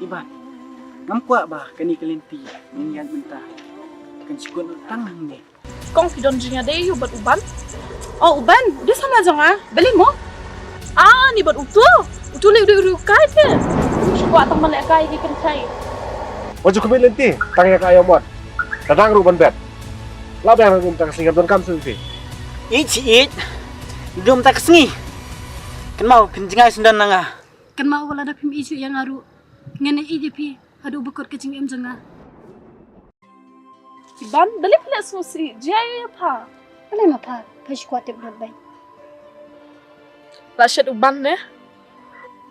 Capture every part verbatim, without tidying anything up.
Ban, ngam kwah ba kane ka lynti ngin ïaid mynta, kan shu kut tang hangne. Kong, phi don jingïadei ïa u bad u Ban? Oh, u Ban, u dei samla jong nga. Balei mo? Ah, ni bad uto. Uto lei u dei u riewkai te. Shu kwah tang ban lehkai ïa ki kynthei. Wat ju khmih lynti tang ïa ka aïom ot. Ka dang ruh ban bet. Lah biang na mynta ka sngi, ngam donkam shuh ïa phi. Ïeit shi ïeit. Dum mynta ka sngi. Kynmaw phin jngai syndon na nga. Kynmaw, wat lada phim ïeit shuh ïa nga ruh, ngan ïeit ïa phi haduh ba kut ka jingim jong nga. I Ban, balei phi leh sngewsih? Jia ïa pha. Balei ma pha? Pha shu kwah tip lut beit. La shet u Ban ne?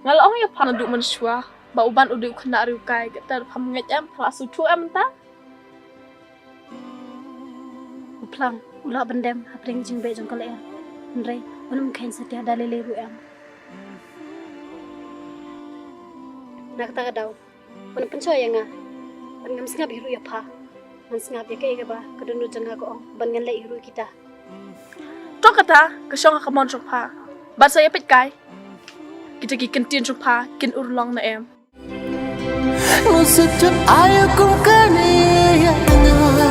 Nga la ong ïa pha naduh mynshuwa ba u Ban u dei u khynnah riewkai, kata pham ngeit em, pha la sngewthuh em mynta? U Phlang u lah ban dem hapdeng jingbeh jong ka lyer, hynrei un ym kheiñ satia da lei lei ruh em. Na kata ka daw, un pynshoi ïa nga, ban ngam sngap hi ruh ïa pha. Ngan sngap ïa kaei kaba ka dohnud jong nga ka ong, ban ngan leh hi ruh kita. To kata ka shong ha ka mon jong pha. Bad sa ïa peit kai, kita ki kyntien jong pha kin urlong ne em? Nusut jot ayo kum kane ïa nga.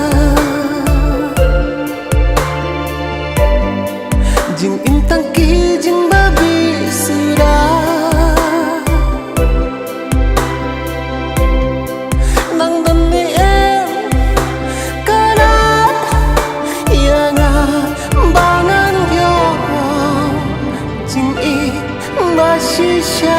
Jingim tang ki jingbabi sida. Nang don ne em ka rat ïa nga ba ngan ïoh jingim ba shisha.